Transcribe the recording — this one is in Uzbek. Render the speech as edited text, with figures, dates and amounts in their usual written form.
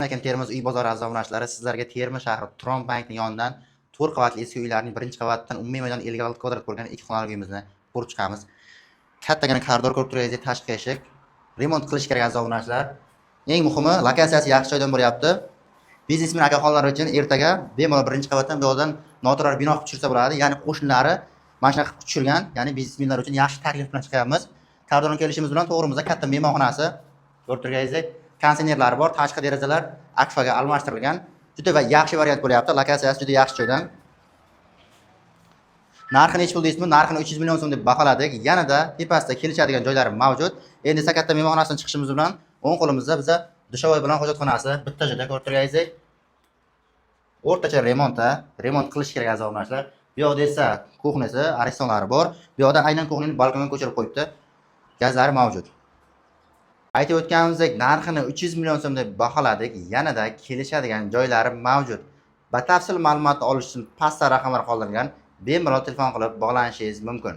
Alaykum, Termiz uy bozori aziz obunachilari, sizlarga Termiz shahri Turon bankning yonidan 4 qavatli eski uylarning birinchi qavatidan umumiy maydoni 56 kvadrat bo'lgan ikki xonali uyimizni ko'rib chiqamiz. Kattagina koridor ko'rib turganingizdek, tashqi eshik. Remont qilish kerak, aziz obunachilar. Eng muhimi, lokatsiyasi yaxshi joydan bo'lyapti. Biznesmen akaxonlar uchun ertaga bemalol birinchi qavatdan bu yoqdan noturar bino qilib tushirsa bo'ladi. Ya'ni qo'shnilari mana shunaqa qilib tushirgan, ya'ni biznesmenlar uchun yaxshi taklif bilan chiqyapmiz. Koridordan kelishimiz bilan to'g'rimizda katta mehmonxonasi ko'rib turganingizdek, konditsionerlari bor, tashqi derazalar akfaga almashtirilgan. Juda va yaxshi variant bo'lyapti. Lokatsiyasi juda yaxshi joydan. Narxi nechi pul deysizmi? Narxini 300 million so'm deb baholadik. Yanada tepasida kelishadigan joylari mavjud. Endi esa katta mehmonxonasidan chiqishimiz bilan o'ng qo'limizda biza душевой bilan hojatxonasi bitta joyda ko'rib turganingizdek. O'rtacha remontda, remont qilish kerak, aziz obunachilar. Bu yoqda esa кухня si, aristonlari bor. Bu yoqda aynan кухня ni balkonga ko'chirib qo'yibdi. Gazlari mavjud. Aytib o'tganimizdek, narxini 300 million so'm deb baholadik. Yanada kelishadigan joylari mavjud. Batafsil ma'lumot olish uchun pastda raqamlar qoldirilgan. Bemalol telefon qilib bog'lanishingiz mumkin.